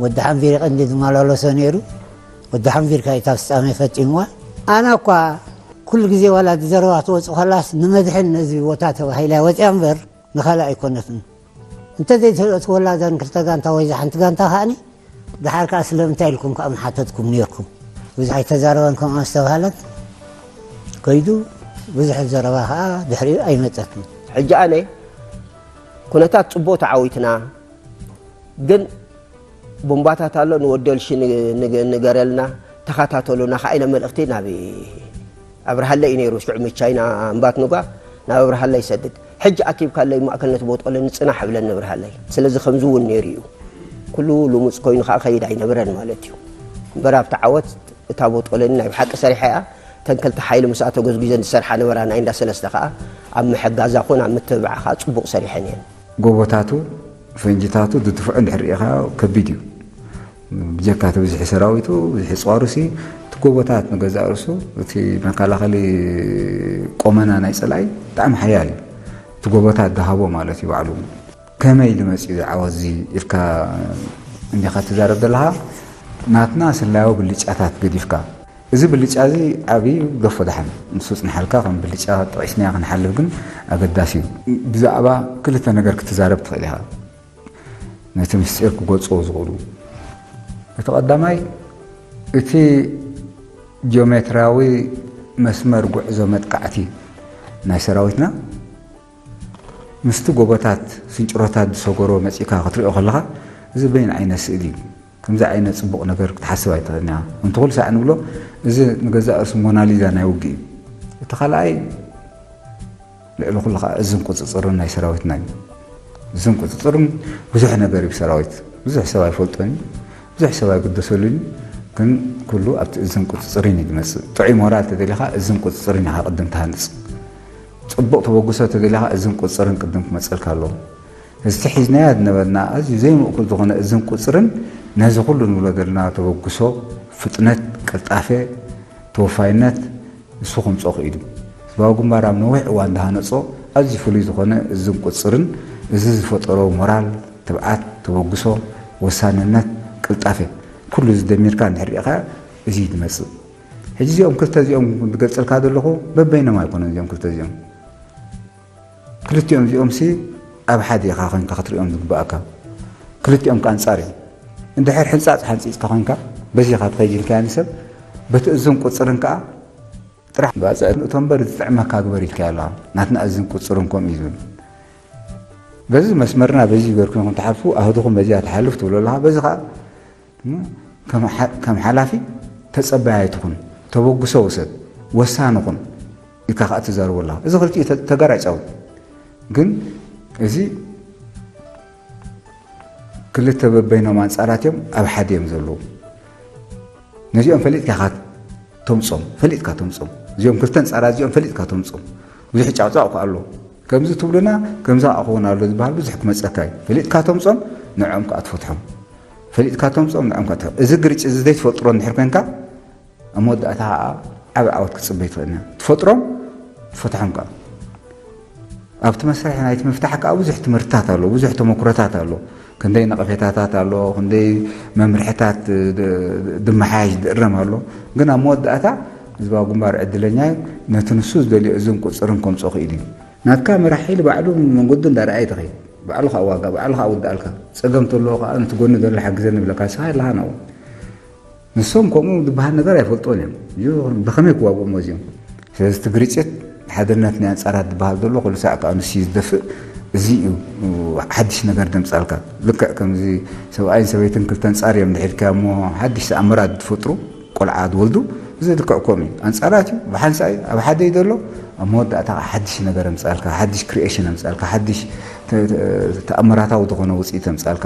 ወዲ ሓንቢር ቀንዲ ዝመላለሶ ነይሩ። ወዲ ሓንቢር ካብ ፍጻሜ ፈጺምዋ። ኣነ እኳ ኩሉ ግዜ ዋላ ዲዘርባ ትወጽእ ከላስ ንመድሕን ነዚ ቦታ ተባሂላ ወጽያ እምበር ንኻልእ ኣይኮነትን። እንተ ዘይተእትወላ እዘን ክልተ ጋንታ ወይ እዛ ሓንቲ ጋንታ ከኣኒ፣ ደሓር ከኣ ስለምንታይ ኢልኩም ከኣ ምሓተትኩም ነይርኩም። ብዙሕ ኣይተዛረበን ከምኣ ዝተባህለት ከይዱ፣ ብዙሕ ዘረባ ከኣ ድሕሪኡ ኣይመጸትን። ሕጂ ኣነ ኩነታት ጽቡቕ ተዓዊትና፣ ግን ቦምባታት ኣሎ ንወደልሺ ን-፣ ንገ-፣ ንገረልና፣ ተኸታተሉና ከኣ ኢለ መልእኽቲ ናብ ኣብርሃለይ እዩ ነይሩ። ሽዑ ምቻይና እምባት ንጓ ናብ ኣብርሃለይ ይሰድድ። ሕጂ ኣኪብካለይ ማእከል ነቲ ቦጦለ ንጽናሕ እብለኒ ኣብርሃለይ። ስለዚ ከምዚ እውን ነይሩ እዩ። ኩሉ ልሙጽ ኮይኑ ከኣ ከይድ ኣይነበረን ማለት እዩ። እምበር ኣብቲ ዓወት እታ ቦጦለኒ ናይ ብሓቂ ሰሪሐ እያ። እተን ክልተ ሓይሊ ምስኣ ተጎዝጒዘን ዝሰርሓ ነበራ ናይ እንዳ ሰለስተ ከኣ ኣብ ምሕጋዛ ኹን ኣብ ምትብባዕ ከኣ ጽቡቕ ሰሪሐን እየን። ጎቦታቱ፣ ፈንጂታቱ ዝድፍዑ እንድሕር ርኢኻ ከቢድ እዩ። ብጀካ እቲ ብዝሒ ሰራዊቱ፣ ብዝሒ ጸዋሩሲ፣ እቲ ጎቦታት ንገዛእ ርእሱ፣ እቲ መከላኸሊ ቆመና ናይ ጸላኢ ብጣዕሚ ሓያል እዩ። እቲ ጎቦታት ዝሃቦ ማለት እዩ ባዕሉ። ከመይ ኢሉ መጺኡ ዝዓወት እዚ ኢልካ እንዲኻ ትዛረብ ዘለኻ፣ ናትና ስላያዊ ብልጫታት ገዲፍካ፣ እዚ ብልጫ እዚ ዓብዪ ገፎ ደሓን ምስ ጽንሓልካ ከም ብልጫ ጠቒስናዮ ክንሓልፍ ግን ኣገዳሲ እዩ። ብዛዕባ ክልተ ነገር ክትዛረብ ትኽእል ኢኻ። ነቲ ምስጢር ክገልጽዎ ዝኽእሉ። እቲ ቀዳማይ፣ እቲ ጂኦሜትራዊ መስመር ጉዕዞ መጥቃዕቲ ናይ ሰራዊትና ምስቲ ጎቦታት፣ ስንጭሮታት ዝሰገሮ መጺእካ ክትሪኦ ከለኻ፣ እዚ በይን ዓይነት ስእሊ እዩ። ከምዚ ዓይነት ጽቡቕ ነገር ክትሓስብ ኣይትኽእልን ኢኻ። ከምቲ ኩሉ ሳዕ ንብሎ፣ እዚ ንገዛእ ርእሱ ሞናሊዛ ናይ ውግእ እዩ። እቲ ካልኣይ፣ ልዕሊ ኩሉ ከኣ እዝን ቁጽጽርን ናይ ሰራዊትና እዩ። እዝን ቁጽጽርን ብዙሕ ነገር እዩ። ሰራዊት ብዙሕ ሰብ ኣይፈልጦን እዩ፣ ብዙሕ ሰብ ኣይግደሰሉን እዩ። ግን ኩሉ ኣብቲ እዝን ቁጽጽርን እዩ ዝመጽእ። ጥዑይ ሞራል ተደሊኻ እዝን ቁጽጽርን ኢኻ ቅድም ትሃንጽ። ጽቡቕ ተበግሶ ተደሊኻ እዝን ቁጽጽርን ቅድም ክመጸልካ ኣለዎ። እዚ ሒዝናዮ ዝነበርና ኣዝዩ ዘይምእኩል ዝኾነ እዝን ቁጽርን ነዚ ኩሉ ንብሎ ዘለና ተበግሶ፣ ፍጥነት፣ ቅልጣፈ፣ ተወፋይነት፣ ንሱ ከምጽኦ ክኢሉ። ህዝባዊ ግንባር ኣብ ነዊሕ እዋን ዝሃነጾ ኣዝዩ ፍሉይ ዝኾነ እዝን ቁጽርን፣ እዚ ዝፈጠሮ ሞራል፣ ትብዓት፣ ተበግሶ፣ ወሳንነት፣ ቅልጣፈ፣ ኩሉ እዚ ደሚርካ እንድሕር ርኢኻ እዚ እዩ ዝመጽእ። ሕጂ እዚኦም ክልተ እዚኦም ዝገልጸልካ ዘለኹ በበይኖም ኣይኮነን። እዚኦም ክልተ እዚኦም፣ ክልቲኦም እዚኦምሲ ኣብ ሓደ ኢኻ ኮይንካ ክትሪኦም ዝግባኣካ። ክልቲኦም ከኣ ኣንጻር እዮም። እንድሕር ሕንጻጽ ሓንጺጽካ ኮይንካ በዚኻ ትኸይድ ኢልካያ ንሰብ፣ በቲ እዝን ቁጽርን ከኣ ጥራሕ ባጽዕ ንእቶ እምበር ዝጥዕመካ ግበር ኢልካዮ ኣለኻ። ናትና እዝን ቁጽርን ከምኡ እዩ ዝብል። በዚ መስመርና በዚ ገርኩም ኢኹም ትሓልፉ፣ ኣህዱኹም በዚኣ ትሓልፍ ትብሎ ኣለኻ። በዚ ኸኣ፣ እም፣ ከም ሓ-፣ ከም ሓላፊ ተጸባይ ኣይትኹን፣ ተበግሶ ውሰድ፣ ወሳኒ ኩን ኢልካ ከኣ ትዛረቦ ኣለኻ። እዚ ክልቲኡ ተ-፣ ተጋራጫው። ግን እዚ ክልተ በበይኖም ኣንጻራት እዮም፣ ኣብ ሓደ እዮም ዘለዉ። ነዚኦም ፈሊጥካ ኢኻ ተምጾም፣ ፈሊጥካ ተምጾም። እዚኦም ክልተ ኣንጻራት እዚኦም ፈሊጥካ ተምጾም። ብዙሕ ጫቕጫቕ እኮ ኣሎ። ከምዚ ትብሉና፣ ከምዚ ከኣ ክኸውን ኣሎ ዝበሃል ብዙሕ ክመጸካ እዩ። ፈሊጥካ ተምጾም፣ ንዕኦም ከኣ ትፈትሖም። ፈሊጥካ ተምጾም፣ ንዕኦም ከኣ ትፈትሖም። እዚ ግርጭ እዚ ዘይትፈጥሮ እንድሕር ኮንካ፣ ኣብ መወዳእታ ከኣ ዓቢ ዓወት ክትጽበይ ትኽእል ኢና። ትፈጥሮም፣ ትፈትሖም ከኣ። ኣብቲ መስርሕ ናይቲ ምፍታሕ ከኣ ብዙሕ ትምህርትታት ኣሎ፣ ብዙሕ ተመኩሮታት ኣሎ። ክንደይ ነቐፌታታት ኣሎ፣ ክንደይ መምርሕታት ድ-፣ ድመሓየሽ ድእረም ኣሎ። ግን ኣብ መወዳእታ ህዝባዊ ግንባር ዕድለኛ እዩ። ነቲ ንሱ ዝደልዮ እዝን ቁጽርን ከምጽኦ ክኢሉ እዩ። ናትካ መራሒ ኢሉ ባዕሉ መንገዱ እንዳረኣየ ትኸይድ። ባዕሉ ከኣ ዋጋ፣ ባዕሉ ከኣ ውድኣልካ። ጸገም ተለዎ ከኣ ነቲ ጎኒ ዘሎ ሓግዘኒ ይብለካ፣ ንስኻ የለኻን ኣብኡ። ንሶም ከምኡ ዝበሃል ነገር ኣይፈልጥዎን እዮም። እዩ ብኸመይ ክዋግኦም እዚኦም? ስለዚ እቲ ግርጭት ሓድነት ናይ ኣንጻራት ዝበሃል ዘሎ ኩሉ ሳዕ ከኣ ንሱ እዩ ዝደፍእ። እዚ እዩ ሓድሽ ነገር ደምጻልካ። ልክዕ ከምዚ ሰብኣይን ሰበይትን ክልተ ኣንጻር እዮም ድሒልካ እሞ ሓድሽ ተኣምራት ትፈጥሩ፣ ቆልዓ ትወልዱ፣ እዚ ልክዕ ከምኡ እዩ። ኣንጻራት እዩ፣ ብሓንሳእ እዩ፣ ኣብ ሓደ እዩ ዘሎ፣ ኣብ መወዳእታ ከኣ ሓድሽ ነገር ኣምጻልካ፣ ሓድሽ ክሪኤሽን ኣምጻልካ፣ ሓድሽ ተ-፣ ተ-፣ ተኣምራታዊ ዝኾነ ውጽኢት ኣምጻልካ።